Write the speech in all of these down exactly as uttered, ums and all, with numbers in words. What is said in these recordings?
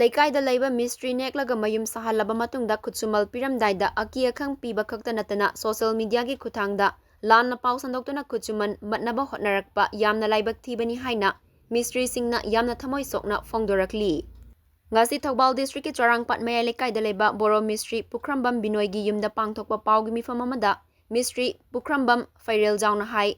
ꯂꯩꯀꯥꯏꯗ ꯂꯩꯕ ꯃꯤꯁꯇ꯭ꯔꯤ ꯅꯦꯛꯂꯒ ꯃꯌꯨꯝ ꯁꯥꯍꯜꯂꯕ ꯃꯇꯨꯡꯗ ꯈꯨꯠꯁꯨꯃꯜ ꯄꯤꯔꯝꯗꯥꯏꯗ ꯑꯀꯤ ꯑꯈꯪ ꯄꯤꯕ ꯈꯛꯇ ꯅꯠꯇꯅ ꯁꯣꯁꯤꯌꯦꯜ ꯃꯤꯗꯤꯌꯥꯒꯤ ꯈꯨꯠꯊꯥꯡꯗ ꯂꯥꯟꯅ ꯄꯥꯎ ꯁꯟꯗꯣꯛꯇꯨꯅ ꯈꯨꯠꯁꯨꯃꯟ ꯃꯠꯅꯕ ꯍꯣꯠꯅꯔꯛꯄ ꯌꯥꯝꯅ ꯂꯥꯏꯕꯛ ꯊꯤꯕꯅꯤ ꯍꯥꯏꯅ ꯃꯤꯁꯇ꯭ꯔꯤꯁꯤꯡꯅ ꯌꯥꯝꯅ ꯊꯃꯣꯏ ꯁꯣꯛꯅ ꯐꯣꯡꯗꯣꯔꯛꯂꯤ꯫ ꯉꯁꯤ ꯊꯧꯕꯥꯜ ꯗꯤꯁꯇ꯭ꯔꯤꯛꯀꯤ ꯆꯔꯥꯡꯄꯥꯠ ꯃꯌꯥꯏ ꯂꯩꯀꯥꯏꯗ ꯂꯩꯕ ꯕꯣꯔꯣ ꯃꯤꯁꯇ꯭ꯔꯤ ꯄꯨꯈ꯭ꯔꯝꯕꯝ ꯕꯤꯅꯣꯏꯒꯤ ꯌꯨꯝꯗ ꯄꯥꯡꯊꯣꯛꯄ ꯄꯥꯎꯒꯤ ꯃꯤꯐꯝ ꯑꯃꯗ ꯃꯤꯁꯇ꯭ꯔꯤ ꯄꯨꯈ꯭ꯔꯝꯕꯝ ꯐꯩꯔꯦꯜꯖꯥꯎꯅ ꯍꯥꯏ,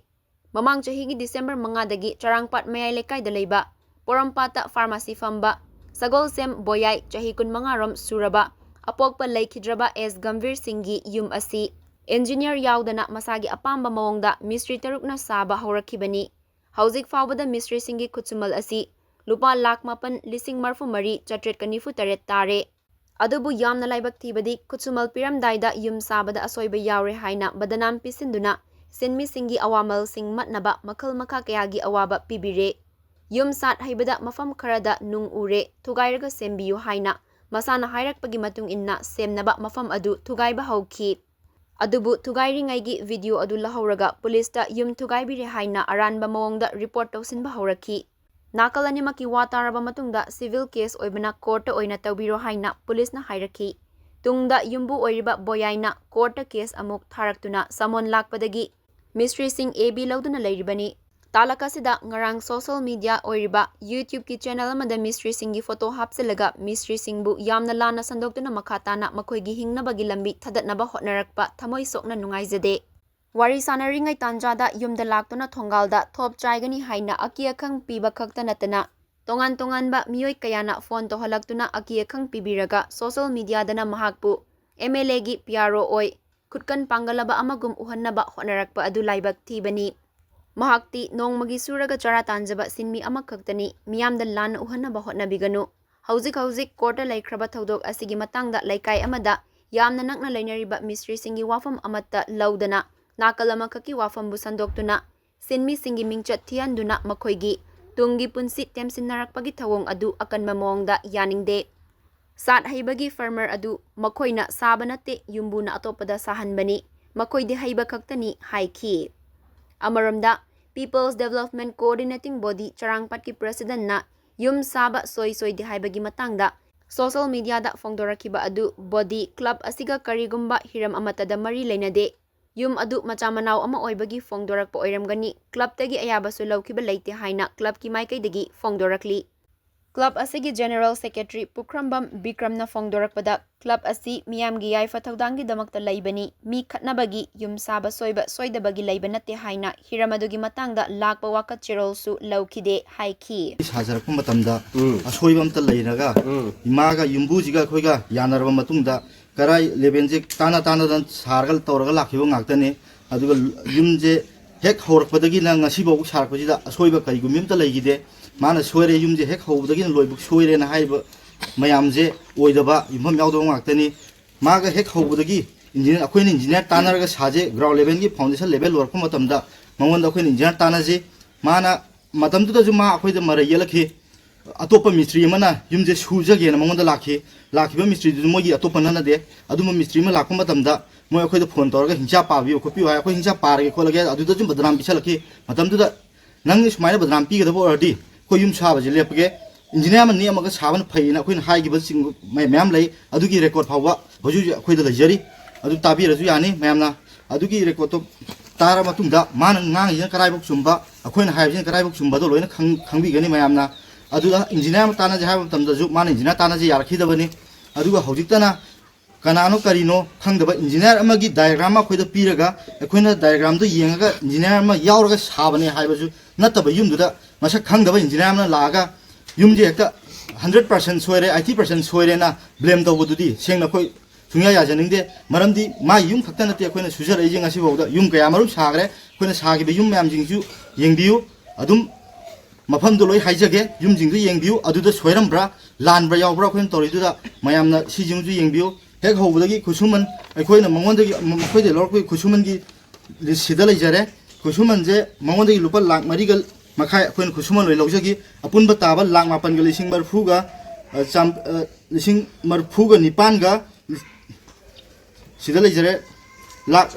ꯃꯃꯥꯡ ꯆꯍꯤꯒꯤ ꯗꯤꯁꯦꯝꯕꯔ ꯃꯉꯥꯗꯒꯤ ꯆꯔꯥꯡꯄꯥꯠ ꯃꯌꯥꯏ ꯂꯩꯀꯥꯏꯗ ꯂꯩꯕ ꯄꯣꯔꯣꯝꯄꯥꯠꯇ ꯐꯥꯔꯃꯥꯁꯤ ꯐꯝꯕ ꯁꯒꯣꯜꯁꯦꯝ ꯕꯣꯌꯥꯏ, ꯆꯍꯤ ꯀꯨꯟꯃꯉꯥ ꯔꯣꯝ ꯁꯨꯔꯕ, ꯑꯄꯣꯛꯄ ꯂꯩꯈꯤꯗ꯭ꯔꯕ ꯑꯦꯁ ꯒꯝꯚꯤꯔ ꯁꯤꯡꯒꯤ ꯌꯨꯝ ꯑꯁꯤ ꯏꯟꯖꯤꯅꯤꯌꯔ ꯌꯥꯎꯗꯅ ꯃꯁꯥꯒꯤ ꯑꯄꯥꯝꯕ ꯃꯑꯣꯡꯗ ꯃꯤꯁꯇ꯭ꯔꯤ ꯇꯔꯨꯛꯅ ꯁꯥꯕ ꯍꯧꯔꯛꯈꯤꯕꯅꯤ꯫ ꯍꯧꯖꯤꯛ ꯐꯥꯎꯕꯗ ꯃꯤꯁꯇ꯭ꯔꯤꯁꯤꯡꯒꯤ ꯈꯨꯠꯁꯨꯃꯜ ꯑꯁꯤ ꯂꯨꯄꯥ ꯂꯥꯈ ꯃꯥꯄꯟ ꯂꯤꯁꯤꯡ ꯃꯔꯤꯐꯨ ꯃꯔꯤ ꯆꯥꯇ꯭ꯔꯦꯠꯀ ꯅꯤꯐꯨ ꯇꯔꯦꯠ ꯇꯥꯔꯦ꯫ ꯑꯗꯨꯕꯨ ꯌꯥꯝꯅ ꯂꯥꯏꯕꯛ ꯊꯤꯕꯗꯤ ꯈꯨꯠꯁꯨꯃꯜ ꯄꯤꯔꯝꯗꯥꯏꯗ ꯌꯨꯝ ꯁꯥꯕꯗ ꯑꯁꯣꯏꯕ ꯌꯥꯎꯔꯦ ꯍꯥꯏꯅ ꯕꯗꯅꯥꯝ ꯄꯤꯁꯤꯟꯗꯨꯅ ꯁꯤꯟꯃꯤꯁꯤꯡꯒꯤ ꯑꯋꯥꯃꯜꯁꯤꯡ ꯃꯠꯅꯕ ꯃꯈꯜ ꯃꯈꯥ ꯀꯌꯥꯒꯤ ꯑꯋꯥꯕ ꯄꯤꯕꯤꯔꯦ꯫ ꯌꯨꯝ ꯁꯥꯠ ꯍꯩꯕꯗ ꯃꯐꯝ ꯈꯔꯗ ꯅꯨꯡ ꯎꯔꯦ, ꯊꯨꯒꯥꯏꯔꯒ ꯁꯦꯝꯕꯤꯌꯨ ꯍꯥꯏꯅ ꯃꯁꯥꯅ ꯍꯥꯏꯔꯛꯄꯒꯤ ꯃꯇꯨꯡ ꯏꯟꯅ ꯁꯦꯝꯅꯕ ꯃꯐꯝ ꯑꯗꯨ ꯊꯨꯒꯥꯏꯕ ꯍꯧꯈꯤ꯫ ꯑꯗꯨꯕꯨ ꯊꯨꯒꯥꯏꯔꯤꯉꯩꯒꯤ ꯚꯤꯗꯤꯑꯣ ꯑꯗꯨ ꯂꯧꯍꯧꯔꯒ ꯄꯨꯂꯤꯁꯇ ꯌꯨꯝ ꯊꯨꯒꯥꯏꯕꯤꯔꯦ ꯍꯥꯏꯅ ꯑꯔꯥꯟꯕ ꯃꯑꯣꯡꯗ ꯔꯤꯄꯣꯔꯠ ꯇꯧꯁꯤꯟꯕ ꯍꯧꯔꯛꯈꯤ꯫ ꯅꯥꯀꯜ ꯑꯅꯤꯃꯛꯀꯤ ꯋꯥ ꯇꯥꯔꯕ ꯃꯇꯨꯡꯗ ꯁꯤꯚꯤꯜ ꯀꯦꯁ ꯑꯣꯏꯕꯅ ꯀꯣꯔꯠꯇ ꯑꯣꯏꯅ ꯇꯧꯕꯤꯔꯣ ꯍꯥꯏꯅ ꯄꯨꯂꯤꯁꯅ ꯍꯥꯏꯔꯛꯈꯤ꯫ ꯇꯨꯡꯗ ꯌꯨꯝꯕꯨ ꯑꯣꯏꯔꯤꯕ ꯕꯣꯌꯥꯏꯅ ꯀꯣꯔꯠꯇ ꯀꯦꯁ ꯑꯃꯨꯛ ꯊꯥꯔꯛꯇꯨꯅ ꯁꯃꯣꯟ ꯂꯥꯛꯄꯗꯒꯤ ꯃꯤꯁꯇ꯭ꯔꯤꯁꯤꯡ ꯑꯦ ꯕꯤ ꯂꯧꯗꯨꯅ ꯂꯩꯔꯤꯕꯅꯤ꯫ ꯇꯥꯂꯛ ꯑꯁꯤꯗ ꯉꯔꯥꯡ ꯁꯣꯁꯤꯌꯦꯜ ꯃꯤꯗꯤꯌꯥ ꯑꯣꯏꯔꯤꯕ YouTube-ꯀꯤ ꯆꯦꯅꯦꯜ ꯑꯃꯗ ꯃꯤꯁꯇ꯭ꯔꯤꯁꯤꯡꯒꯤ ꯐꯣꯇꯣ ꯍꯥꯞꯆꯤꯜꯂꯒ ꯃꯤꯁꯇ꯭ꯔꯤꯁꯤꯡꯕꯨ ꯌꯥꯝꯅ ꯂꯥꯟꯅ ꯁꯟꯗꯣꯛꯇꯨꯅ ꯃꯈꯥ ꯇꯥꯅ ꯃꯈꯣꯏꯒꯤ ꯍꯤꯡꯅꯕꯒꯤ ꯂꯝꯕꯤ ꯊꯥꯗꯠꯅꯕ ꯍꯣꯠꯅꯔꯛꯄ ꯊꯃꯣꯏ ꯁꯣꯛꯅ ꯅꯨꯡꯉꯥꯏꯖꯗꯦ꯫ ꯋꯥꯔꯤ ꯁꯥꯟꯅꯔꯤꯉꯩ ꯇꯥꯟꯖꯥꯗ ꯌꯨꯝꯗ ꯂꯥꯛꯇꯨꯅ ꯊꯣꯡꯒꯥꯜꯗ ꯊꯣꯞ ꯆꯥꯏꯒꯅꯤ ꯍꯥꯏꯅ ꯑꯀꯤ ꯑꯈꯪ ꯄꯤꯕ ꯈꯛꯇ ꯅꯠꯇꯅ ꯇꯣꯉꯥꯟ ꯇꯣꯉꯥꯟꯕ ꯃꯤꯑꯣꯏ ꯀꯌꯥꯅ ꯐꯣꯟ ꯇꯧꯍꯜꯂꯛꯇꯨꯅ ꯑꯀꯤ ꯑꯈꯪ ꯄꯤꯕꯤꯔꯒ ꯁꯣꯁꯤꯌꯦꯜ ꯃꯤꯗꯤꯌꯥꯗꯅ ꯃꯍꯥꯛꯄꯨ MLA-ꯒꯤ PRO ꯑꯣꯏ, ꯈꯨꯠꯀꯟ ꯄꯥꯡꯒꯜꯂꯕ ꯑꯃꯒꯨꯝ ꯎꯍꯟꯅꯕ ꯍꯣꯠꯅꯔꯛꯄ ꯑꯗꯨ ꯂꯥꯏꯕꯛ ꯊꯤꯕꯅꯤ꯫ ꯃꯍꯥꯛꯇꯤ ꯅꯣꯡꯃꯒꯤ ꯁꯨꯔꯒ ꯆꯔꯥ ꯇꯥꯟꯖꯕ ꯁꯤꯟꯃꯤ ꯑꯃꯈꯛꯇꯅꯤ, ꯃꯤꯌꯥꯝꯗ ꯂꯥꯟꯅ ꯎꯍꯟꯅꯕ ꯍꯣꯠꯅꯕꯤꯒꯅꯨ꯫ ꯍꯧꯖꯤꯛ ꯍꯧꯖꯤꯛ ꯀꯣꯔꯠꯇ ꯂꯩꯈ꯭ꯔꯕ ꯊꯧꯗꯣꯛ ꯑꯁꯤꯒꯤ ꯃꯇꯥꯡꯗ ꯂꯩꯀꯥꯏ ꯑꯃꯗ ꯌꯥꯝꯅ ꯅꯛꯅ ꯂꯩꯅꯔꯤꯕ ꯃꯤꯁꯇ꯭ꯔꯤꯁꯤꯡꯒꯤ ꯋꯥꯐꯝ ꯑꯃꯠꯇ ꯂꯧꯗꯅ ꯅꯥꯀꯜ ꯑꯃꯈꯛꯀꯤ ꯋꯥꯐꯝꯕꯨ ꯁꯟꯗꯣꯛꯇꯨꯅ ꯁꯤꯟꯃꯤꯁꯤꯡꯒꯤ ꯃꯤꯡꯆꯠ ꯊꯤꯍꯟꯗꯨꯅ ꯃꯈꯣꯏꯒꯤ ꯇꯨꯡꯒꯤ ꯄꯨꯟꯁꯤ ꯇꯦꯝꯁꯤꯟꯅꯔꯛꯄꯒꯤ ꯊꯧꯑꯣꯡ ꯑꯗꯨ ꯑꯀꯟꯕ ꯃꯑꯣꯡꯗ ꯌꯥꯅꯤꯡꯗꯦ꯫ ꯁꯥꯠ ꯍꯩꯕꯒꯤ ꯐꯥꯔꯃꯔ ꯑꯗꯨ ꯃꯈꯣꯏꯅ ꯁꯥꯕ ꯅꯠꯇꯦ, ꯌꯨꯝꯕꯨꯅ ꯑꯇꯣꯞꯄꯗ ꯁꯥꯍꯟꯕꯅꯤ, ꯃꯈꯣꯏꯗꯤ ꯍꯩꯕ ꯈꯛꯇꯅꯤ ꯍꯥꯏꯈꯤ꯫ ꯑꯃꯔꯣꯝꯗ People's Development Coordinating Body ꯆꯔꯥꯡꯄꯥꯠꯀꯤ ꯄ꯭ꯔꯁꯤꯗꯦꯟꯠꯅ ꯌꯨꯝ ꯁꯥꯕ ꯁꯣꯏ ꯁꯣꯏꯗꯦ ꯍꯥꯏꯕꯒꯤ ꯃꯇꯥꯡꯗ ꯁꯣꯁꯤꯌꯦꯜ ꯃꯤꯗꯤꯌꯥꯗ ꯐꯣꯡꯗꯣꯔꯛꯈꯤꯕ ꯑꯗꯨ ꯕꯣꯗꯤ ꯀ꯭ꯂꯕ ꯑꯁꯤꯒ ꯀꯔꯤꯒꯨꯝꯕ ꯍꯤꯔꯝ ꯑꯃꯠꯇꯗ ꯃꯔꯤ ꯂꯩꯅꯗꯦ꯫ ꯌꯨꯝ ꯑꯗꯨ ꯃꯆꯥ ꯃꯅꯥꯎ ꯑꯃ ꯑꯣꯏꯕꯒꯤ ꯐꯣꯡꯗꯣꯔꯛꯄ ꯑꯣꯏꯔꯝꯒꯅꯤ, ꯀ꯭ꯂꯕꯇꯒꯤ ꯑꯌꯥꯕꯁꯨ ꯂꯧꯈꯤꯕ ꯂꯩꯇꯦ ꯍꯥꯏꯅ ꯀ꯭ꯂꯕꯀꯤ ꯃꯥꯏꯀꯩꯗꯒꯤ ꯐꯣꯡꯗꯣꯔꯛꯂꯤ꯫ ꯀ꯭ꯂꯕ ꯑꯁꯤꯒꯤ ꯖꯦꯅꯦꯔꯦꯜ ꯁꯦꯀ꯭ꯔꯦꯇꯔꯤ ꯄꯨꯈ꯭ꯔꯝꯕꯝ ꯕꯤꯀ꯭ꯔꯝꯅ ꯐꯣꯡꯗꯣꯔꯛꯄꯗ, ꯀ꯭ꯂꯕ ꯑꯁꯤ ꯃꯤꯌꯥꯝꯒꯤ ꯌꯥꯏꯐ ꯊꯧꯗꯥꯡꯒꯤꯗꯃꯛꯇ ꯂꯩꯕꯅꯤ, ꯃꯤ ꯈꯠꯅꯕꯒꯤ, ꯌꯨꯝ ꯁꯥꯕ ꯁꯣꯏꯕ ꯁꯣꯏꯗꯕꯒꯤ ꯂꯩꯕ ꯅꯠꯇꯦ ꯍꯥꯏꯅ ꯍꯤꯔꯝ ꯑꯗꯨꯒꯤ ꯃꯇꯥꯡꯗ ꯂꯥꯛꯄ ꯋꯥꯀꯠ ꯆꯦꯔꯣꯜꯁꯨ ꯂꯧꯈꯤꯗꯦ ꯍꯥꯏꯈꯤ꯫ ꯁꯥꯖꯔꯛꯄ ꯃꯇꯝꯗ ꯎꯝ꯫ ꯑꯁꯣꯏꯕ ꯑꯝꯇ ꯂꯩꯔꯒ ꯎꯝ꯫ ꯏꯃꯥꯒ ꯌꯨꯝꯕꯨꯁꯤꯒ ꯑꯩꯈꯣꯏꯒ ꯌꯥꯅꯔꯕ ꯃꯇꯨꯡꯗ ꯀꯔꯥꯏ ꯂꯦꯚꯦꯜꯁꯦ ꯇꯥꯅ ꯇꯥꯅꯗꯅ ꯁꯥꯔꯒ ꯇꯧꯔꯒ ꯂꯥꯛꯈꯤꯕ ꯉꯥꯛꯇꯅꯤ꯫ ꯑꯗꯨꯒ ꯌꯨꯝꯁꯦ ꯍꯦꯛ ꯍꯧꯔꯛꯄꯗꯒꯤꯅ ꯉꯁꯤꯐꯥꯎ ꯁꯥꯔꯛꯄꯁꯤꯗ ꯑꯁꯣꯏꯕ ꯀꯔꯤꯒꯨꯝꯕ ꯑꯝꯇ ꯂꯩꯈꯤꯗꯦ꯫ ꯃꯥꯅ ꯁꯣꯏꯔꯦ, ꯌꯨꯝꯁꯦ ꯍꯦꯛ ꯍꯧꯕꯗꯒꯤꯅ ꯂꯣꯏꯕ ꯁꯣꯏꯔꯦꯅ ꯍꯥꯏꯕ ꯃꯌꯥꯝꯁꯦ ꯑꯣꯏꯗꯕ, ꯌꯨꯝꯐꯝ ꯌꯥꯎꯗꯕ ꯉꯥꯛꯇꯅꯤ꯫ ꯃꯥꯒ ꯍꯦꯛ ꯍꯧꯕꯗꯒꯤ ꯏꯟꯖꯤꯅꯤꯌꯥꯔ, ꯑꯩꯈꯣꯏꯅ ꯏꯟꯖꯤꯅꯤꯌꯥꯔ ꯇꯥꯟꯅꯔꯒ ꯁꯥꯁꯦ, ꯒ꯭ꯔꯥꯎꯟ ꯂꯦꯚꯦꯜꯒꯤ ꯐꯥꯎꯟꯗꯦꯁꯟ ꯂꯦꯚꯦꯜ ꯂꯣꯏꯔꯛꯄ ꯃꯇꯝꯗ ꯃꯉꯣꯟꯗ ꯑꯩꯈꯣꯏꯅ ꯏꯟꯖꯤꯅꯤꯌꯥꯔ ꯇꯥꯟꯅꯁꯤ꯫ ꯃꯥꯅ ꯃꯇꯝꯗꯨꯗꯁꯨ ꯃꯥ ꯑꯩꯈꯣꯏꯗ ꯃꯔꯩ ꯌꯦꯠꯂꯛꯈꯤ꯫ ꯑꯇꯣꯞꯄ ꯃꯤꯁꯇ꯭ꯔꯤ ꯑꯃꯅ ꯌꯨꯝꯁꯦ ꯁꯨꯖꯒꯦꯅ ꯃꯉꯣꯟꯗ ꯂꯥꯛꯈꯤ꯫ ꯂꯥꯛꯈꯤꯕ ꯃꯤꯁꯇ꯭ꯔꯤꯗꯨꯁꯨ ꯃꯣꯏꯒꯤ ꯑꯇꯣꯞꯄ ꯅꯠꯅꯗꯦ꯫ ꯑꯗꯨꯝꯕ ꯃꯤꯁꯇ꯭ꯔꯤ ꯑꯃ ꯂꯥꯛꯄ ꯃꯇꯝꯗ ꯃꯣꯏ ꯑꯩꯈꯣꯏꯗ ꯐꯣꯟ ꯇꯧꯔꯒ ꯍꯤꯡꯁꯥ ꯄꯥꯕꯤꯌꯨ ꯈꯣꯠꯄꯤꯌꯨ ꯍꯥꯏ꯫ ꯑꯩꯈꯣꯏ ꯍꯤꯡꯁꯥ ꯄꯥꯔꯒꯦ ꯈꯣꯠꯂꯒꯦ ꯑꯗꯨꯗꯁꯨ ꯕꯗꯅꯥꯝ ꯄꯤꯁꯜꯂꯛꯈꯤ꯫ ꯃꯇꯝꯗꯨꯗ ꯅꯪ ꯁꯨꯃꯥꯏꯅ ꯕꯗꯅꯥꯝ ꯄꯤꯒꯗꯕ ꯑꯣꯏꯔꯗꯤ ꯑꯩꯈꯣꯏ ꯌꯨꯝ ꯁꯥꯕꯁꯦ ꯂꯦꯞꯄꯒꯦ, ꯏꯟꯖꯤꯅꯤꯌꯥꯔ ꯑꯃ ꯅꯦꯛꯑꯝꯃꯒ ꯁꯥꯕꯅ ꯐꯩꯌꯦꯅ ꯑꯩꯈꯣꯏꯅ ꯍꯥꯏꯈꯤꯕꯁꯤꯡ ꯃꯌꯥꯝ ꯂꯩ꯫ ꯑꯗꯨꯒꯤ ꯔꯦꯀꯣꯔꯗ ꯐꯥꯎꯕ ꯍꯧꯖꯤꯛ ꯍꯧꯖꯤꯛ ꯑꯩꯈꯣꯏꯗ ꯂꯩꯖꯔꯤ꯫ ꯑꯗꯨ ꯇꯥꯕꯤꯔꯁꯨ ꯌꯥꯅꯤ ꯃꯌꯥꯝꯅ꯫ ꯑꯗꯨꯒꯤ ꯔꯦꯀꯣꯔꯗꯇꯣ ꯇꯥꯔ ꯃꯇꯨꯡꯗ ꯃꯥꯅ ꯉꯥꯡꯉꯤꯁꯤꯅ ꯀꯔꯥꯏꯐꯥꯎ ꯆꯨꯝꯕ, ꯑꯩꯈꯣꯏꯅ ꯍꯥꯏꯕꯁꯤꯅ ꯀꯔꯥꯏꯐꯥꯎ ꯆꯨꯝꯕꯗꯣ ꯂꯣꯏꯅ ꯈꯪ-, ꯈꯪꯕꯤꯒꯅꯤ ꯃꯌꯥꯝꯅ꯫ ꯑꯗꯨꯗ ꯏꯟꯖꯤꯅꯤꯌꯥꯔ ꯑꯃ ꯇꯥꯟꯅꯁꯦ ꯍꯥꯏꯕ ꯃꯇꯝꯗꯁꯨ ꯃꯥꯅ ꯏꯟꯖꯤꯅꯤꯌꯥꯔ ꯇꯥꯟꯅꯁꯦ ꯌꯥꯔꯛꯈꯤꯗꯕꯅꯤ꯫ ꯑꯗꯨꯒ ꯍꯧꯖꯤꯛꯇꯅ ꯀꯅꯥꯅꯣ ꯀꯔꯤꯅꯣ ꯈꯪꯗꯕ ꯏꯟꯖꯤꯅꯤꯌꯥꯔ ꯑꯃꯒꯤ ꯗꯥꯏꯒ꯭ꯔꯥꯝ ꯑꯃ ꯑꯩꯈꯣꯏꯗ ꯄꯤꯔꯒ ꯑꯩꯈꯣꯏꯅ ꯗꯥꯏꯒ꯭ꯔꯥꯝꯗꯣ ꯌꯦꯡꯉꯒ ꯏꯟꯖꯤꯅꯤꯌꯥꯔ ꯑꯃ ꯌꯥꯎꯔꯒ ꯁꯥꯕꯅꯦ ꯍꯥꯏꯕꯁꯨ ꯅꯠꯇꯕ ꯌꯨꯝꯗꯨꯗ ꯃꯁꯛ ꯈꯪꯗꯕ ꯏꯟꯖꯤꯅꯤꯌꯥꯔ ꯑꯃꯅ ꯂꯥꯛꯑꯒ ꯌꯨꯝꯁꯦ ꯍꯦꯛꯇ ꯍꯟꯗ꯭ꯔꯦꯠ ꯄꯥꯔꯁꯦꯟ ꯁꯣꯏꯔꯦ, ꯑꯩꯠꯇꯤ ꯄꯥꯔꯁꯦꯟ ꯁꯣꯏꯔꯦꯅ ꯕ꯭ꯂꯦꯝ ꯇꯧꯕꯗꯨꯗꯤ ꯁꯦꯡꯅ ꯑꯩꯈꯣꯏ ꯁꯨꯡꯌꯥ ꯌꯥꯖꯅꯤꯡꯗꯦ꯫ ꯃꯔꯝꯗꯤ ꯃꯥꯒꯤ ꯌꯨꯝ ꯈꯛꯇ ꯅꯠꯇꯦ ꯑꯩꯈꯣꯏꯅ ꯁꯨꯖꯔꯛꯏꯁꯦ ꯉꯁꯤꯐꯥꯎꯗ꯫ ꯌꯨꯝ ꯀꯌꯥ ꯃꯔꯨꯝ ꯁꯥꯈ꯭ꯔꯦ꯫ ꯑꯩꯈꯣꯏꯅ ꯁꯥꯈꯤꯕ ꯌꯨꯝ ꯃꯌꯥꯝꯁꯤꯡꯁꯨ ꯌꯦꯡꯕꯤꯌꯨ꯫ ꯑꯗꯨꯝ ꯃꯐꯝꯗꯣ ꯂꯣꯏ ꯍꯥꯏꯖꯒꯦ, ꯌꯨꯝꯁꯤꯡꯗꯨ ꯌꯦꯡꯕꯤꯌꯨ꯫ ꯑꯗꯨꯗ ꯁꯣꯏꯔꯝꯕ꯭ꯔꯥ, ꯂꯥꯟꯕ꯭ꯔꯥ ꯌꯥꯎꯕ꯭ꯔꯥ ꯑꯩꯈꯣꯏꯅ ꯇꯧꯔꯤꯗꯨꯗ ꯃꯌꯥꯝꯅ ꯁꯤꯁꯤꯡꯁꯨ ꯌꯦꯡꯕꯤꯌꯨ꯫ ꯍꯦꯛ ꯍꯧꯕꯗꯒꯤ ꯈꯨꯠꯁꯨꯃꯟ ꯑꯩꯈꯣꯏꯅ ꯃꯉꯣꯟꯗꯒꯤ, ꯃꯈꯣꯏꯗꯒꯤ ꯂꯧꯔꯛꯄꯒꯤ ꯈꯨꯠꯁꯨꯃꯟꯒꯤ ꯂꯤꯁ ꯁꯤꯗ ꯂꯩꯖꯔꯦ꯫ ꯈꯨꯠꯁꯨꯃꯟꯁꯦ ꯃꯉꯣꯟꯗꯒꯤ ꯂꯨꯄꯥ ꯂꯥꯈ ꯃꯔꯤꯒ ꯃꯈꯥꯏ ꯑꯩꯈꯣꯏꯅ ꯈꯨꯠꯁꯨꯃꯟ ꯂꯣꯏ ꯂꯧꯖꯈꯤ꯫ ꯑꯄꯨꯟꯕ ꯇꯥꯕ ꯂꯥꯈ ꯃꯥꯄꯟꯒ ꯂꯤꯁꯤꯡ ꯃꯔꯤꯐꯨꯒ, ꯑ, ꯆꯥꯝ-, ꯑ, ꯂꯤꯁꯤꯡ ꯃꯔꯤꯐꯨꯒ ꯅꯤꯄꯥꯟꯒ ꯁꯤꯗ ꯂꯩꯖꯔꯦ꯫ ꯂꯥꯈ,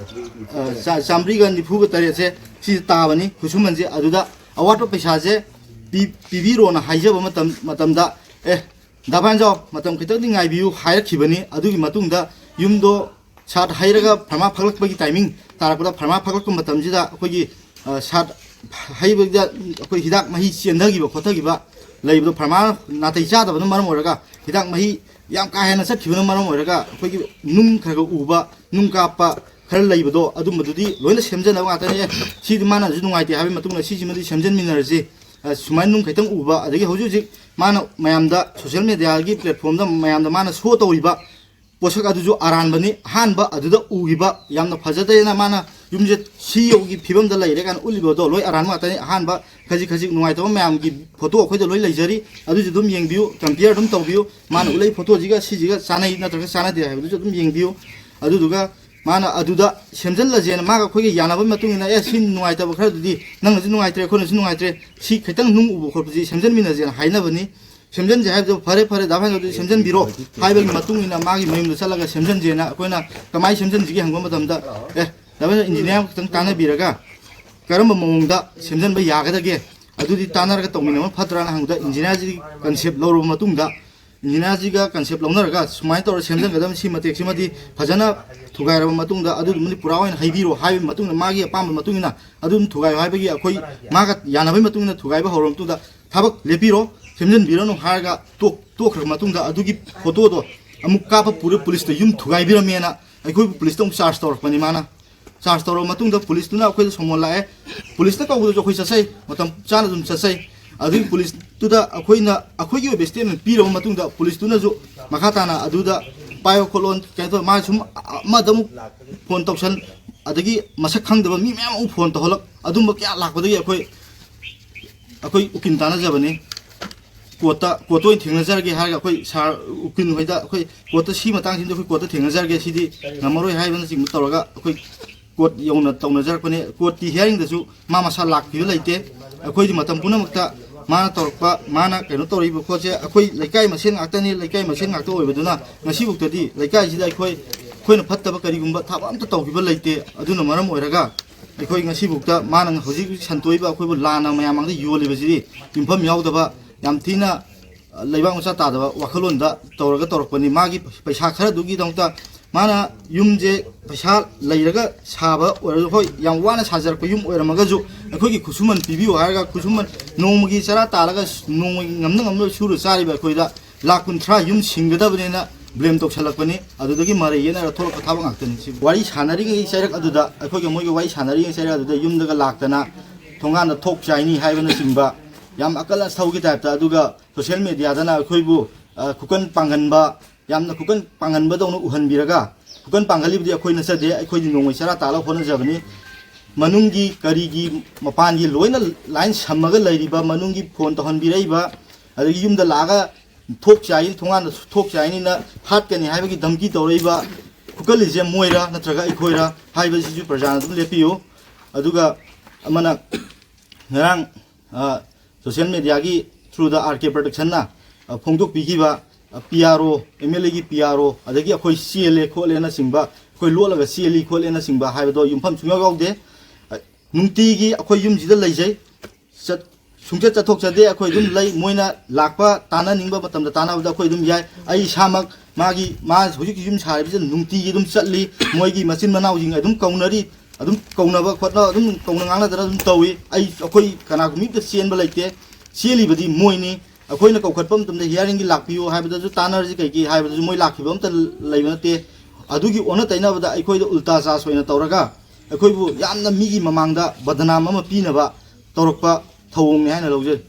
ꯑ, ꯆꯥ-, ꯆꯥꯝꯃꯔꯤꯒ ꯅꯤꯐꯨꯒ ꯇꯔꯦꯠꯁꯦ ꯁꯤꯁꯦ ꯇꯥꯕꯅꯤ ꯈꯨꯠꯁꯨꯃꯟꯁꯦ꯫ ꯑꯗꯨꯗ ꯑꯋꯥꯠꯄ ꯄꯩꯁꯥꯁꯦ ꯄꯤ-, ꯄꯤꯕꯤꯔꯣꯅ ꯍꯥꯏꯖꯕ ꯃꯇꯝ, ꯃꯇꯝꯗ, "ꯑꯦ, ꯗꯥ ꯚꯥꯟꯖꯥꯎ, ꯃꯇꯝ ꯈꯤꯇꯪꯗꯤ ꯉꯥꯏꯕꯤꯌꯨ" ꯍꯥꯏꯔꯛꯈꯤꯕꯅꯤ꯫ ꯑꯗꯨꯒꯤ ꯃꯇꯨꯡꯗ ꯌꯨꯝꯗꯣ ꯁꯥꯠ ꯍꯩꯔꯒ ꯐꯔꯃꯥ ꯐꯒꯠꯂꯛꯄꯒꯤ timing ꯇꯥꯔꯛꯄꯗ, ꯐꯔꯃꯥ ꯐꯒꯠꯂꯛꯄ ꯃꯇꯝꯁꯤꯗ ꯑꯩꯈꯣꯏꯒꯤ, ꯑ, ꯁꯥꯠ ꯍꯩꯕꯗ ꯑꯩꯈꯣꯏ ꯍꯤꯗꯥꯛ ꯃꯍꯤ ꯆꯦꯟꯊꯈꯤꯕ ꯈꯣꯠꯊꯈꯤꯕ ꯂꯩꯕꯗꯣ, ꯐꯔꯃꯥ ꯅꯥꯇꯩ ꯆꯥꯗꯕꯅ ꯃꯔꯝ ꯑꯣꯏꯔꯒ ꯍꯤꯗꯥꯛ ꯃꯍꯤ ꯌꯥꯝ ꯀꯥ ꯍꯦꯟꯅ ꯆꯠꯈꯤꯕꯅ ꯃꯔꯝ ꯑꯣꯏꯔꯒ ꯑꯩꯈꯣꯏꯒꯤ ꯅꯨꯡ ꯈꯔ ꯈꯔ ꯎꯕ, ꯅꯨꯡ ꯀꯥꯞꯄ ꯈꯔ ꯂꯩꯕꯗꯣ, ꯑꯗꯨꯝꯕꯗꯨꯗꯤ ꯂꯣꯏꯅ ꯁꯦꯝꯖꯅꯕ ꯉꯥꯛꯇꯅꯤ꯫ "ꯑꯦ, ꯁꯤꯗꯤ ꯃꯥꯅꯁꯨ ꯅꯨꯡꯉꯥꯏꯇꯦ" ꯍꯥꯏꯕꯒꯤ ꯃꯇꯨꯡꯗ, "ꯁꯤꯁꯤꯃꯗꯤ ꯁꯦꯝꯖꯟꯃꯤꯟꯅꯔꯁꯤ, ꯑ, ꯁꯨꯃꯥꯏꯅ ꯅꯨꯡ ꯈꯤꯇꯪ ꯎꯕ", ꯑꯗꯒꯤ ꯍꯧꯖꯤꯛ ꯍꯧꯖꯤꯛ ꯃꯥꯅ ꯃꯌꯥꯝꯗ social media ꯒꯤ platform ꯗ ꯃꯌꯥꯝꯗ ꯃꯥꯅ show ꯇꯧꯔꯤꯕ ꯄꯣꯠꯁꯛ ꯑꯗꯨꯁꯨ ꯑꯔꯥꯟꯕꯅꯤ꯫ ꯑꯍꯥꯟꯕ ꯑꯗꯨꯗ ꯎꯈꯤꯕ ꯌꯥꯝꯅ ꯐꯖꯗꯦꯅ ꯃꯥꯅ ꯌꯨꯝꯁꯦ ꯁꯤ ꯌꯧꯒꯤ ꯐꯤꯕꯝꯗ ꯂꯩꯔꯦ ꯀꯥꯏꯅ ꯎꯠꯂꯤꯕꯗꯣ ꯂꯣꯏ ꯑꯔꯥꯟꯕ ꯉꯥꯛꯇꯅꯤ꯫ ꯑꯍꯥꯟꯕ ꯈꯖꯤꯛ ꯈꯖꯤꯛ ꯅꯨꯡꯉꯥꯏꯇꯕ ꯃꯌꯥꯝꯒꯤ photo ꯑꯩꯈꯣꯏꯗ ꯂꯣꯏ ꯂꯩꯖꯔꯤ, ꯑꯗꯨꯁꯨ ꯑꯗꯨꯝ ꯌꯦꯡꯕꯤꯌꯨ, compare ꯑꯗꯨꯝ ꯇꯧꯕꯤꯌꯨ꯫ ꯃꯥꯅ ꯎꯠꯂꯛꯏ photo ꯁꯤꯒ ꯁꯤꯁꯤꯒ ꯆꯥꯅꯩ ꯅꯠꯇ꯭ꯔꯒ ꯆꯥꯅꯗꯦ ꯍꯥꯏꯕꯗꯨꯁꯨ ꯑꯗꯨꯝ ꯌꯦꯡꯕꯤꯌꯨ꯫ ꯑꯗꯨꯗꯨꯒ ꯃꯥꯅ ꯑꯗꯨꯗ ꯁꯦꯝꯖꯤꯜꯂꯁꯦꯅ ꯃꯥꯒ ꯑꯩꯈꯣꯏꯒ ꯌꯥꯅꯕꯒꯤ ꯃꯇꯨꯡ ꯏꯟꯅ, "ꯑꯦ, ꯁꯤ ꯅꯨꯡꯉꯥꯏꯇꯕ ꯈꯔꯗꯨꯗꯤ ꯅꯪꯅꯁꯨ ꯅꯨꯡꯉꯥꯏꯇ꯭ꯔꯦ, ꯑꯩꯈꯣꯏꯅꯁꯨ ꯅꯨꯡꯉꯥꯏꯇ꯭ꯔꯦ, ꯁꯤ ꯈꯤꯇꯪ ꯅꯨꯡ ꯎꯕ ꯈꯣꯠꯄꯁꯤ ꯁꯦꯝꯖꯤꯟꯃꯤꯟꯅꯁꯦꯅ" ꯍꯥꯏꯅꯕꯅꯤ꯫ "ꯁꯦꯝꯖꯤꯟꯁꯦ" ꯍꯥꯏꯕꯗꯣ, "ꯐꯔꯦ, ꯐꯔꯦ, ꯗꯥ ꯚꯥꯏꯅ ꯑꯗꯨꯗꯤ ꯁꯦꯝꯖꯤꯟꯕꯤꯔꯣ" ꯍꯥꯏꯕꯒꯤ ꯃꯇꯨꯡ ꯏꯟꯅ ꯃꯥꯒꯤ ꯃꯌꯨꯝꯗ ꯆꯠꯂꯒ ꯁꯦꯝꯖꯤꯟꯁꯦꯅ ꯑꯩꯈꯣꯏꯅ ꯀꯃꯥꯏꯅ ꯁꯦꯝꯖꯤꯟꯁꯤꯒꯦ ꯍꯪꯕ ꯃꯇꯝꯗ, "ꯑꯦ, ꯗꯥ ꯚꯥꯏꯅ engineer ꯈꯛꯇꯪ ꯇꯥꯟꯅꯕꯤꯔꯒ ꯀꯔꯝꯕ ꯃꯑꯣꯡꯗ ꯁꯦꯝꯖꯤꯟꯕ ꯌꯥꯒꯗꯒꯦ, ꯑꯗꯨꯗꯤ ꯇꯥꯟꯅꯔꯒ ꯇꯧꯃꯤꯟꯅꯕꯅ ꯐꯠꯇ꯭ꯔꯥꯅ" ꯍꯪꯕꯗ, engineer ꯁꯤꯒꯤ concept ꯂꯧꯔꯕ ꯃꯇꯨꯡꯗ, engineer ꯁꯤꯒ concept ꯂꯧꯅꯔꯒ ꯁꯨꯃꯥꯏꯅ ꯇꯧꯔ ꯁꯦꯝꯖꯤꯟꯒꯗꯕꯅꯤ, ꯁꯤ ꯃꯇꯦꯛꯁꯤꯃꯗꯤ ꯐꯖꯅ ꯊꯨꯒꯥꯏꯔꯕ ꯃꯇꯨꯡꯗ ꯑꯗꯨꯗꯨꯃꯗꯤ ꯄꯨꯔꯥ ꯑꯣꯏꯅ ꯍꯩꯕꯤꯔꯣ ꯍꯥꯏꯕꯒꯤ ꯃꯇꯨꯡꯗ, ꯃꯥꯒꯤ ꯑꯄꯥꯝꯕ ꯃꯇꯨꯡ ꯏꯟꯅ ꯑꯗꯨꯝ ꯊꯨꯒꯥꯏꯌꯨ ꯍꯥꯏꯕꯒꯤ ꯑꯩꯈꯣꯏ ꯃꯥꯒ ꯌꯥꯅꯕꯒꯤ ꯃꯇꯨꯡ ꯏꯟꯅ ꯊꯨꯒꯥꯏꯕ ꯍꯧꯔꯕ ꯃꯇꯨꯡꯗ, "ꯊꯕꯛ ꯂꯦꯞꯄꯤꯔꯣ, ꯁꯦꯝꯖꯤꯟꯕꯤꯔꯅꯨ" ꯍꯥꯏꯔꯒ ꯇꯣꯛ-, ꯇꯣꯛꯈ꯭ꯔꯕ ꯃꯇꯨꯡꯗ, ꯑꯗꯨꯒꯤ photo ꯗꯣ ꯑꯃꯨꯛ ꯀꯥꯞꯄ ꯄꯨꯔ police ꯇ ꯌꯨꯝ ꯊꯨꯒꯥꯏꯕꯤꯔꯝꯃꯦꯅ ꯑꯩꯈꯣꯏꯕꯨ police ꯇ ꯑꯃꯨꯛ charge ꯇꯧꯔꯛꯄꯅꯤ ꯃꯥꯅ꯫ Charge ꯇꯧꯔꯕ ꯃꯇꯨꯡꯗ police ꯇꯨꯅ ꯑꯩꯈꯣꯏꯗ ꯁꯣꯃꯣꯟ ꯂꯥꯛꯑꯦ꯫ Police ꯇ ꯀꯧꯕꯗꯁꯨ ꯑꯩꯈꯣꯏ ꯆꯠꯆꯩ, ꯃꯇꯝ ꯆꯥꯅ ꯑꯗꯨꯝ ꯆꯠꯆꯩ꯫ ꯑꯗꯨꯒꯤ police ꯇꯨꯗ ꯑꯩꯈꯣꯏꯅ ꯑꯩꯈꯣꯏꯒꯤ ꯑꯣꯏꯕ statement ꯄꯤꯔꯕ ꯃꯇꯨꯡꯗ, police ꯇꯨꯅꯁꯨ ꯃꯈꯥ ꯇꯥꯅ ꯑꯗꯨꯗ ꯄꯥꯏꯌꯣ ꯈꯣꯠꯂꯣ, ꯀꯩꯅꯣ ꯇꯧ, ꯃꯥ ꯁꯨꯝ ꯑꯃꯗ ꯑꯃꯨꯛ phone ꯇꯧꯁꯟ, ꯑꯗꯒꯤ ꯃꯁꯛ ꯈꯪꯗꯕ ꯃꯤ ꯃꯌꯥꯝ ꯑꯃꯨꯛ phone ꯇꯧꯍꯜꯂꯛ, ꯑꯗꯨꯝꯕ ꯀꯌꯥ ꯂꯥꯛꯄꯗꯒꯤ ꯑꯩꯈꯣꯏ, ꯑꯩꯈꯣꯏ ꯎꯀꯤꯜ ꯇꯥꯟꯅꯖꯕꯅꯤ꯫ Court ꯇ, court ꯇ ꯑꯣꯏꯅ ꯊꯦꯡꯅꯖꯔꯒꯦ ꯍꯥꯏꯔꯒ ꯑꯩꯈꯣꯏ sir ꯎꯀꯤꯜ ꯍꯣꯏꯗ ꯑꯩꯈꯣꯏ court ꯇ ꯁꯤ ꯃꯇꯥꯡꯁꯤꯗ ꯑꯩꯈꯣꯏ court ꯇ ꯊꯦꯡꯅꯖꯔꯒꯦ, ꯁꯤꯗꯤ ꯉꯝꯃꯔꯣꯏ ꯍꯥꯏꯕꯅꯆꯤꯡꯕ ꯇꯧꯔꯒ ꯑꯩꯈꯣꯏ court ꯌꯧꯅ ꯇꯧꯅꯖꯔꯛꯄꯅꯦ꯫ Court ꯀꯤ hearing ꯗꯁꯨ ꯃꯥ ꯃꯁꯥ ꯂꯥꯛꯈꯤꯕ ꯂꯩꯇꯦ꯫ ꯑꯩꯈꯣꯏꯗꯤ ꯃꯇꯝ ꯄꯨꯝꯅꯃꯛꯇ ꯃꯥꯅ ꯇꯧꯔꯛꯄ, ꯃꯥꯅ ꯀꯩꯅꯣ ꯇꯧꯔꯛꯏꯕ ꯄꯣꯠꯁꯦ ꯑꯩꯈꯣꯏ ꯂꯩꯀꯥꯏ ꯃꯁꯦꯟ ꯉꯥꯛꯇꯅꯤ, ꯂꯩꯀꯥꯏ ꯃꯁꯦꯟ ꯉꯥꯛꯇ ꯑꯣꯏꯕꯗꯨꯅ ꯉꯁꯤꯐꯥꯎꯗꯗꯤ ꯂꯩꯀꯥꯏꯁꯤꯗ ꯑꯩꯈꯣꯏ, ꯑꯩꯈꯣꯏꯅ ꯐꯠꯇꯕ ꯀꯔꯤꯒꯨꯝꯕ ꯊꯕꯛ ꯑꯝꯇ ꯇꯧꯈꯤꯕ ꯂꯩꯇꯦ꯫ ꯑꯗꯨꯅ ꯃꯔꯝ ꯑꯣꯏꯔꯒ ꯑꯩꯈꯣꯏ ꯉꯁꯤꯐꯥꯎꯗ ꯃꯥꯅ ꯍꯧꯖꯤꯛ ꯍꯧꯖꯤꯛ ꯁꯟꯇꯣꯛꯏꯕ ꯑꯩꯈꯣꯏꯕꯨ ꯂꯥꯟꯅ ꯃꯌꯥꯝ ꯃꯥꯡꯗ ꯌꯣꯜꯂꯤꯕꯁꯤꯗꯤ ꯌꯨꯝꯐꯝ ꯌꯥꯎꯗꯕ, ꯌꯥꯝ ꯊꯤꯅ, ꯑ, ꯂꯩꯕꯥꯛ ꯃꯆꯥ ꯇꯥꯗꯕ ꯋꯥꯈꯜꯂꯣꯟꯗ ꯇꯧꯔꯒ ꯇꯧꯔꯛꯄꯅꯤ꯫ ꯃꯥꯒꯤ ꯄꯩꯁꯥ ꯈꯔꯗꯨꯒꯤꯗꯃꯛꯇ ꯃꯥꯅ ꯌꯨꯝꯁꯦ ꯄꯩꯁꯥ ꯂꯩꯔꯒ ꯁꯥꯕ ꯑꯣꯏꯔꯁꯨ, ꯍꯣꯏ, ꯌꯥꯝ ꯋꯥꯅ ꯁꯥꯖꯔꯛꯄ ꯌꯨꯝ ꯑꯣꯏꯔꯝꯃꯒꯁꯨ, ꯑꯩꯈꯣꯏꯒꯤ ꯈꯨꯠꯁꯨꯃꯟ ꯄꯤꯕꯤꯌꯨ ꯍꯥꯏꯔꯒ ꯈꯨꯠꯁꯨꯃꯟ ꯅꯣꯡꯃꯒꯤ ꯆꯔꯥ ꯇꯥꯜꯂꯒ ꯅꯣꯡꯃꯒꯤ ꯉꯝꯅ ꯉꯝꯅꯕ ꯁꯨꯔ ꯆꯥꯔꯤꯕ ꯑꯩꯈꯣꯏꯗ ꯂꯥꯈ ꯀꯨꯟꯊ꯭ꯔꯥ ꯌꯨꯝ ꯁꯤꯡꯒꯗꯕꯅꯦꯅ ꯕ꯭ꯂꯦꯝ ꯇꯧꯁꯜꯂꯛꯄꯅꯤ꯫ ꯑꯗꯨꯗꯒꯤ ꯃꯔꯩ ꯌꯦꯠꯅꯔ ꯊꯣꯛꯂꯛꯄ ꯊꯕꯛ ꯉꯥꯛꯇꯅꯤ꯫ ꯁꯤ ꯋꯥꯔꯤ ꯁꯥꯟꯅꯔꯤꯉꯩ ꯆꯩꯔꯛ ꯑꯗꯨꯗ, ꯑꯩꯈꯣꯏꯒ ꯃꯣꯏꯒ ꯋꯥꯔꯤ ꯁꯥꯟꯅꯔꯤꯉꯩ ꯆꯩꯔꯛ ꯑꯗꯨꯗ ꯌꯨꯝꯗꯒ ꯂꯥꯛꯇꯅ ꯊꯣꯡꯒꯥꯟꯗ ꯊꯣꯛ ꯆꯥꯏꯅꯤ ꯍꯥꯏꯕꯅꯆꯤꯡꯕ ꯌꯥꯝ ꯑꯀꯜ ꯑꯊꯧꯒꯤ ꯇꯥꯏꯞꯇ, ꯑꯗꯨꯒ ꯁꯣꯁꯤꯌꯦꯜ ꯃꯦꯗꯤꯌꯥꯗꯅ ꯑꯩꯈꯣꯏꯕꯨ, ꯑ, ꯈꯨꯀꯟ ꯄꯥꯡꯍꯟꯕ, ꯌꯥꯝꯅ ꯈꯨꯀꯟ ꯄꯥꯡꯍꯟꯕꯗꯧꯅ ꯎꯍꯟꯕꯤꯔꯒ, ꯈꯨꯀꯟ ꯄꯥꯡꯍꯜꯂꯤꯕꯗꯤ ꯑꯩꯈꯣꯏ ꯅꯠꯆꯗꯦ, ꯑꯩꯈꯣꯏꯗꯤ ꯅꯣꯡꯃꯩ ꯆꯔꯥ ꯇꯥꯜꯂꯒ ꯍꯣꯠꯅꯖꯕꯅꯤ꯫ ꯃꯅꯨꯡꯒꯤ ꯀꯔꯤꯒꯤ ꯃꯄꯥꯟꯒꯤ ꯂꯣꯏꯅ ꯂꯥꯏꯟ ꯁꯝꯃꯒ ꯂꯩꯔꯤꯕ, ꯃꯅꯨꯡꯒꯤ ꯐꯣꯟ ꯇꯧꯍꯟꯕꯤꯔꯛꯏꯕ, ꯑꯗꯒꯤ ꯌꯨꯝꯗ ꯂꯥꯛꯑꯒ ꯊꯣꯛ ꯆꯥꯏ, ꯊꯣꯡꯒꯥꯟꯗ ꯊꯣꯛ ꯆꯥꯏꯅꯤꯅ ꯍꯥꯠꯀꯅꯤ ꯍꯥꯏꯕꯒꯤ ꯙꯝꯀꯤ ꯇꯧꯔꯛꯏꯕ ꯐꯨꯀꯠꯂꯤꯁꯦ ꯃꯣꯏꯔꯥ ꯅꯠꯇ꯭ꯔꯒ ꯑꯩꯈꯣꯏꯔꯥ ꯍꯥꯏꯕꯁꯤꯁꯨ ꯄ꯭ꯔꯖꯥꯅ ꯑꯗꯨꯝ ꯂꯦꯞꯄꯤꯌꯨ꯫ ꯑꯗꯨꯒ ꯑꯃꯅ ꯉꯔꯥꯡ, ꯑ, ꯁꯣꯁꯤꯌꯦꯜ ꯃꯦꯗꯤꯌꯥꯒꯤ ꯊ꯭ꯔꯨꯗ ꯑꯥꯔ ꯀꯦ ꯄ꯭ꯔꯗꯛꯁꯟꯅ, ꯑ, ꯐꯣꯡꯗꯣꯛꯄꯤꯈꯤꯕ, ꯑ, ꯄꯤ ꯑꯥꯔ ꯑꯣ, ꯑꯦꯝ ꯑꯦꯜ ꯑꯦꯒꯤ ꯄꯤ ꯑꯥꯔ ꯑꯣ, ꯑꯗꯒꯤ ꯑꯩꯈꯣꯏ ꯆꯦꯜꯂꯦ ꯈꯣꯠꯂꯦꯅꯆꯤꯡꯕ, ꯑꯩꯈꯣꯏ ꯂꯣꯠꯂꯒ ꯆꯦꯜꯂꯤ ꯈꯣꯠꯂꯦꯅꯆꯤꯡꯕ ꯍꯥꯏꯕꯗꯣ ꯌꯨꯝꯐꯝ ꯁꯨꯡꯌꯥꯎ ꯌꯥꯎꯗꯦ꯫ ꯑ, ꯅꯨꯡꯇꯤꯒꯤ ꯑꯩꯈꯣꯏ ꯌꯨꯝꯁꯤꯗ ꯂꯩꯖꯩ꯫ ꯆꯠ-, ꯁꯨꯡꯆꯠ ꯆꯠꯊꯣꯛꯆꯗꯦ꯫ ꯑꯩꯈꯣꯏ ꯑꯗꯨꯝ ꯂꯩ꯫ ꯃꯣꯏꯅ ꯂꯥꯛꯄ, ꯇꯥꯟꯅꯅꯤꯡꯕ ꯃꯇꯝꯗ ꯇꯥꯟꯅꯕꯗ ꯑꯩꯈꯣꯏ ꯑꯗꯨꯝ ꯌꯥꯏ꯫ ꯑꯩ ꯏꯁꯥꯃꯛ ꯃꯥꯒꯤ, ꯃꯥ ꯍꯧꯖꯤꯛ ꯌꯨꯝ ꯁꯥꯔꯤꯕꯁꯤꯗ ꯅꯨꯡꯇꯤꯒꯤ ꯑꯗꯨꯝ ꯆꯠꯂꯤ꯫ ꯃꯣꯏꯒꯤ ꯃꯆꯤꯟ ꯃꯅꯥꯎꯁꯤꯡ ꯑꯗꯨꯝ ꯀꯧꯅꯔꯤ, ꯑꯗꯨꯝ ꯀꯧꯅꯕ ꯈꯣꯠꯅꯕ, ꯑꯗꯨꯝ ꯀꯧꯅ ꯉꯥꯡꯅꯗꯅ ꯑꯗꯨꯝ ꯇꯧꯏ꯫ ꯑꯩ, ꯑꯩꯈꯣꯏ ꯀꯅꯥꯒꯨꯝꯕ ꯑꯝꯇ ꯆꯦꯟꯕ ꯂꯩꯇꯦ꯫ ꯆꯦꯜꯂꯤꯕꯗꯤ ꯃꯣꯏꯅꯤ꯫ ꯑꯩꯈꯣꯏꯅ ꯀꯧꯈꯠꯄ ꯃꯇꯝꯗ ꯍꯤꯌꯥꯔꯤꯡꯒꯤ ꯂꯥꯛꯄꯤꯌꯨ ꯍꯥꯏꯕꯗꯁꯨ, ꯇꯥꯟꯅꯔꯁꯤ ꯀꯩꯒꯤ ꯍꯥꯏꯕꯗꯁꯨ ꯃꯣꯏ ꯂꯥꯛꯈꯤꯕ ꯑꯝꯇ ꯂꯩꯕ ꯅꯠꯇꯦ꯫ ꯑꯗꯨꯒꯤ ꯑꯣꯟꯅ ꯇꯩꯅꯕꯗ ꯑꯩꯈꯣꯏꯗ ꯎꯜꯇꯥ ꯆꯥꯔꯖ ꯑꯣꯏꯅ ꯇꯧꯔꯒ ꯑꯩꯈꯣꯏꯕꯨ ꯌꯥꯝꯅ ꯃꯤꯒꯤ ꯃꯃꯥꯡꯗ ꯕꯗꯅꯥꯝ ꯑꯃ ꯄꯤꯅꯕ ꯇꯧꯔꯛꯄ ꯊꯧꯑꯣꯡꯅꯤ ꯍꯥꯏꯅ ꯂꯧꯖꯩ꯫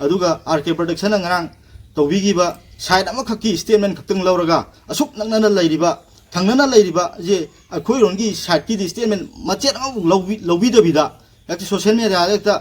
ꯑꯗꯨꯒ ꯑꯥꯔ ꯀꯦ ꯄ꯭ꯔꯗꯛꯁꯟꯅ ꯉꯔꯥꯡ ꯇꯧꯕꯤꯈꯤꯕ ꯁꯥꯏꯠ ꯑꯃꯈꯛꯀꯤ ꯁ꯭ꯇꯦꯠꯃꯦꯟ ꯈꯛꯇꯪ ꯂꯧꯔꯒ ꯑꯁꯨꯛ ꯅꯛꯅꯅ ꯂꯩꯔꯤꯕ, ꯊꯪꯅꯅ ꯂꯩꯔꯤꯕ ꯑꯁꯤ ꯑꯩꯈꯣꯏꯔꯣꯝꯒꯤ ꯁꯥꯏꯠꯀꯤꯗꯤ ꯁ꯭ꯇꯦꯠꯃꯦꯟ ꯃꯆꯦꯠ ꯑꯃꯐꯥꯎ ꯂꯧꯕꯤ-, ꯂꯧꯕꯤꯗꯕꯤꯗ ꯍꯦꯛꯇ ꯁꯣꯁꯤꯌꯦꯜ ꯃꯦꯗꯤꯌꯥꯗ ꯍꯦꯛꯇ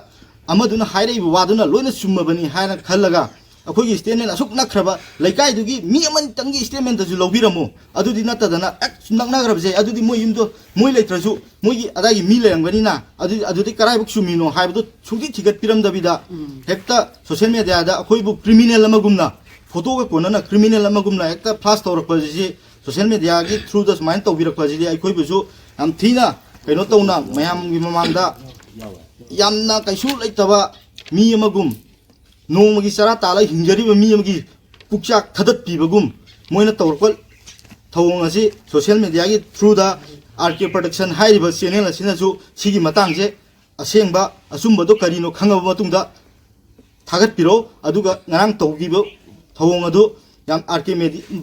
ꯑꯃꯗꯨꯅ ꯍꯥꯏꯔꯛꯏꯕ ꯋꯥꯗꯨꯅ ꯂꯣꯏꯅ ꯆꯨꯝꯃꯕꯅꯤ ꯍꯥꯏꯅ ꯈꯜꯂꯒ ꯑꯩꯈꯣꯏꯒꯤ ꯁ꯭ꯇꯦꯠꯃꯦꯟ ꯑꯁꯨꯛ ꯅꯛꯈ꯭ꯔꯕ ꯂꯩꯀꯥꯏꯗꯨꯒꯤ ꯃꯤ ꯑꯃꯅꯤꯇꯪꯒꯤ ꯁ꯭ꯇꯦꯠꯃꯦꯟꯇꯁꯨ ꯂꯧꯕꯤꯔꯝꯃꯨ꯫ ꯑꯗꯨꯗꯤ ꯅꯠꯇꯗꯅ ꯍꯦꯛ ꯅꯛꯅꯈ꯭ꯔꯕꯁꯦ, ꯑꯗꯨꯗꯤ ꯃꯣꯏ ꯌꯨꯝꯗꯣ ꯃꯣꯏ ꯂꯩꯇ꯭ꯔꯁꯨ ꯃꯣꯏꯒꯤ ꯑꯗꯥꯏꯒꯤ ꯃꯤ ꯂꯩꯔꯝꯒꯅꯤꯅ, ꯑꯗꯨ, ꯑꯗꯨꯗꯤ ꯀꯔꯥꯏꯐꯥꯎ ꯆꯨꯝꯃꯤꯅꯣ ꯍꯥꯏꯕꯗꯣ ꯁꯨꯡꯊꯤ ꯊꯤꯒꯠꯄꯤꯔꯝꯗꯕꯤꯗ ꯎꯝ꯫ ꯍꯦꯛꯇ ꯁꯣꯁꯤꯌꯦꯜ ꯃꯦꯗꯤꯌꯥꯗ ꯑꯩꯈꯣꯏꯕꯨ ꯀ꯭ꯔꯤꯃꯤꯅꯦꯜ ꯑꯃꯒꯨꯝꯅ, ꯐꯣꯇꯣꯒ ꯀꯣꯟꯅꯅ ꯀ꯭ꯔꯤꯃꯤꯅꯦꯜ ꯑꯃꯒꯨꯝꯅ ꯍꯦꯛꯇ ꯐ꯭ꯂꯥꯁ ꯇꯧꯔꯛꯄꯁꯤ, ꯁꯣꯁꯤꯌꯦꯜ ꯃꯦꯗꯤꯌꯥꯒꯤ ꯊ꯭ꯔꯨꯗ ꯁꯨꯃꯥꯏꯅ ꯇꯧꯕꯤꯔꯛꯄꯁꯤꯗꯤ ꯑꯩꯈꯣꯏꯕꯨꯁꯨ ꯌꯥꯝ ꯊꯤꯅ ꯀꯩꯅꯣ ꯇꯧꯅ ꯃꯌꯥꯝꯒꯤ ꯃꯃꯥꯡꯗ ꯌꯥꯝꯅ ꯀꯩꯁꯨ ꯂꯩꯇꯕ ꯃꯤ ꯑꯃꯒꯨꯝ, ꯅꯣꯡꯃꯒꯤ ꯆꯔꯥ ꯇꯥꯜꯂꯒ ꯍꯤꯡꯖꯔꯤꯕ ꯃꯤ ꯑꯃꯒꯤ ꯄꯨꯛꯆꯥꯛ ꯊꯗꯠꯄꯤꯕꯒꯨꯝ ꯃꯣꯏꯅ ꯇꯧꯔꯛꯄ ꯊꯧꯑꯣꯡ ꯑꯁꯤ social media ꯒꯤ through ꯗ R K Production ꯍꯥꯏꯔꯤꯕ channel ꯑꯁꯤꯅꯁꯨ ꯁꯤꯒꯤ ꯃꯇꯥꯡꯁꯦ ꯑꯁꯦꯡꯕ ꯑꯆꯨꯝꯕꯗꯣ ꯀꯔꯤꯅꯣ ꯈꯪꯉꯕ ꯃꯇꯨꯡꯗ ꯊꯥꯒꯠꯄꯤꯔꯛꯑꯣ꯫ ꯑꯗꯨꯒ ꯉꯔꯥꯡ ꯇꯧꯈꯤꯕ ꯊꯧꯑꯣꯡ ꯑꯗꯨ ꯌꯥꯝ R K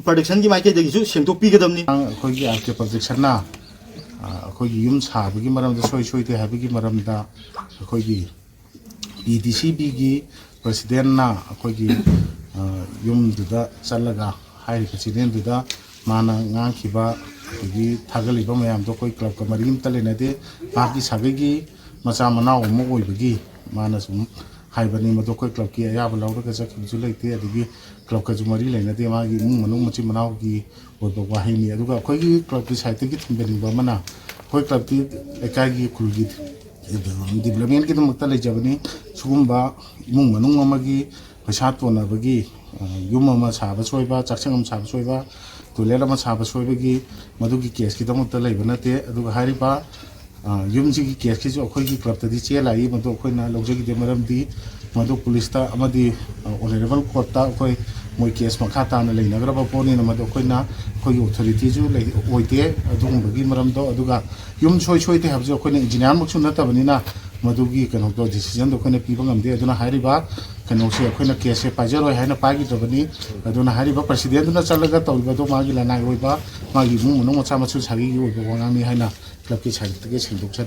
Production ꯒꯤ ꯃꯥꯏꯀꯩꯗꯒꯤꯁꯨ ꯁꯦꯡꯗꯣꯛꯄꯤꯒꯗꯕꯅꯤ꯫ ꯑꯩꯈꯣꯏꯒꯤ R K Production ꯅ, ꯑ, ꯑꯩꯈꯣꯏꯒꯤ ꯌꯨꯝ ꯁꯥꯕꯒꯤ ꯃꯔꯝꯗ ꯁꯣꯏ ꯁꯣꯏꯗꯦ ꯍꯥꯏꯕꯒꯤ ꯃꯔꯝꯗ ꯑꯩꯈꯣꯏꯒꯤ P D C B ꯒꯤ president ꯅ ꯑꯩꯈꯣꯏꯒꯤ, ꯑ, ꯌꯨꯝꯗꯨꯗ ꯆꯠꯂꯒ ꯍꯥꯏꯔꯤꯕ channel ꯗꯨꯗ ꯃꯥꯅ ꯉꯥꯡꯈꯤꯕ ꯑꯗꯒꯤ ꯊꯥꯒꯠꯂꯤꯕ ꯃꯌꯥꯝꯗꯣ ꯑꯩꯈꯣꯏ club ꯀ ꯃꯔꯤ ꯑꯃꯠꯇ ꯂꯩꯅꯗꯦ꯫ ꯃꯍꯥꯛꯀꯤ ꯁꯥꯒꯩꯒꯤ ꯃꯆꯥ ꯃꯅꯥꯎ ꯑꯃ ꯑꯣꯏꯕꯒꯤ ꯃꯥꯅ ꯁꯨꯝ ꯍꯥꯏꯕꯅꯤ, ꯃꯗꯨ ꯑꯩꯈꯣꯏ club ꯀꯤ ꯑꯌꯥꯕ ꯂꯧꯔꯒ ꯆꯠꯈꯤꯕꯁꯨ ꯂꯩꯇꯦ, ꯑꯗꯒꯤ club ꯀꯁꯨ ꯃꯔꯤ ꯂꯩꯅꯗꯦ꯫ ꯃꯥꯒꯤ ꯏꯃꯨꯡ ꯃꯅꯨꯡ ꯃꯆꯤꯟ ꯃꯅꯥꯎꯒꯤ ꯑꯣꯏꯕ ꯋꯥꯍꯩꯅꯤ꯫ ꯑꯗꯨꯒ ꯑꯩꯈꯣꯏꯒꯤ club ꯀꯤ side ꯇꯒꯤ ꯊꯝꯖꯅꯤꯡꯕ ꯑꯃꯅ, ꯑꯩꯈꯣꯏ club ꯇꯤ ꯂꯩꯀꯥꯏꯒꯤ ꯈꯨꯜꯒꯤ development ꯀꯤꯗꯃꯛꯇ ꯂꯩꯖꯕꯅꯤ꯫ ꯁꯤꯒꯨꯝꯕ ꯏꯃꯨꯡ ꯃꯅꯨꯡ ꯑꯃꯒꯤ ꯄꯩꯁꯥ ꯇꯣꯟꯅꯕꯒꯤ, ꯑ, ꯌꯨꯝ ꯑꯃ ꯁꯥꯕ ꯁꯣꯏꯕ, ꯆꯥꯛꯁꯪ ꯑꯃ ꯁꯥꯕ ꯁꯣꯏꯕ, toilet ꯑꯃ ꯁꯥꯕ ꯁꯣꯏꯕꯒꯤ ꯃꯗꯨꯒꯤ case ꯀꯤꯗꯃꯛꯇ ꯂꯩꯕ ꯅꯠꯇꯦ꯫ ꯑꯗꯨꯒ ꯍꯥꯏꯔꯤꯕ, ꯑ, ꯌꯨꯝꯁꯤꯒꯤ case ꯀꯤꯁꯨ ꯑꯩꯈꯣꯏꯒꯤ club ꯇꯗꯤ ꯆꯦ ꯂꯥꯛꯏ, ꯃꯗꯨ ꯑꯩꯈꯣꯏꯅ ꯂꯧꯖꯈꯤꯗꯦ꯫ ꯃꯔꯝꯗꯤ ꯃꯗꯨ police ꯇ ꯑꯃꯗꯤ, ꯑ, honourable court ꯇ ꯑꯩꯈꯣꯏ ꯃꯣꯏ case ꯃꯈꯥ ꯇꯥꯅ ꯂꯩꯅꯈ꯭ꯔꯕ ꯄꯣꯠꯅꯤꯅ ꯃꯗꯨ ꯑꯩꯈꯣꯏꯅ, ꯑꯩꯈꯣꯏꯒꯤ authority ꯁꯨ ꯂꯩ-, ꯑꯣꯏꯗꯦ ꯑꯗꯨꯒꯨꯝꯕꯒꯤ ꯃꯔꯝꯗꯣ꯫ ꯑꯗꯨꯒ ꯌꯨꯝ ꯁꯣꯏ ꯁꯣꯏꯗꯦ ꯍꯥꯏꯕꯁꯦ ꯑꯩꯈꯣꯏꯅ engineer ꯃꯛꯁꯨ ꯅꯠꯇꯕꯅꯤꯅ ꯃꯗꯨꯒꯤ ꯀꯩꯅꯣꯗꯣ decision ꯗꯣ ꯑꯩꯈꯣꯏꯅ ꯄꯤꯕ ꯉꯝꯗꯦ꯫ ꯑꯗꯨꯅ ꯍꯥꯏꯔꯤꯕ ꯀꯩꯅꯣꯁꯦ ꯑꯩꯈꯣꯏꯅ case ꯁꯦ ꯄꯥꯏꯖꯔꯣꯏ ꯍꯥꯏꯅ ꯄꯥꯏꯈꯤꯗ꯭ꯔꯕꯅꯤ꯫ ꯑꯗꯨꯅ ꯍꯥꯏꯔꯤꯕ president ꯗꯨꯅ ꯆꯠꯂꯒ ꯇꯧꯔꯤꯕꯗꯣ ꯃꯥꯒꯤ ꯂꯅꯥꯏ ꯑꯣꯏꯕ, ꯃꯥꯒꯤ ꯏꯃꯨꯡ ꯃꯅꯨꯡ ꯃꯆꯥ ꯃꯁꯨ ꯁꯥꯒꯩꯒꯤ ꯑꯣꯏꯕ ꯋꯥꯉꯥꯡꯅꯤ ꯍꯥꯏꯅ club ꯀꯤ side ꯇꯒꯤ ꯁꯦꯡꯗꯣꯛꯆꯔꯤ꯫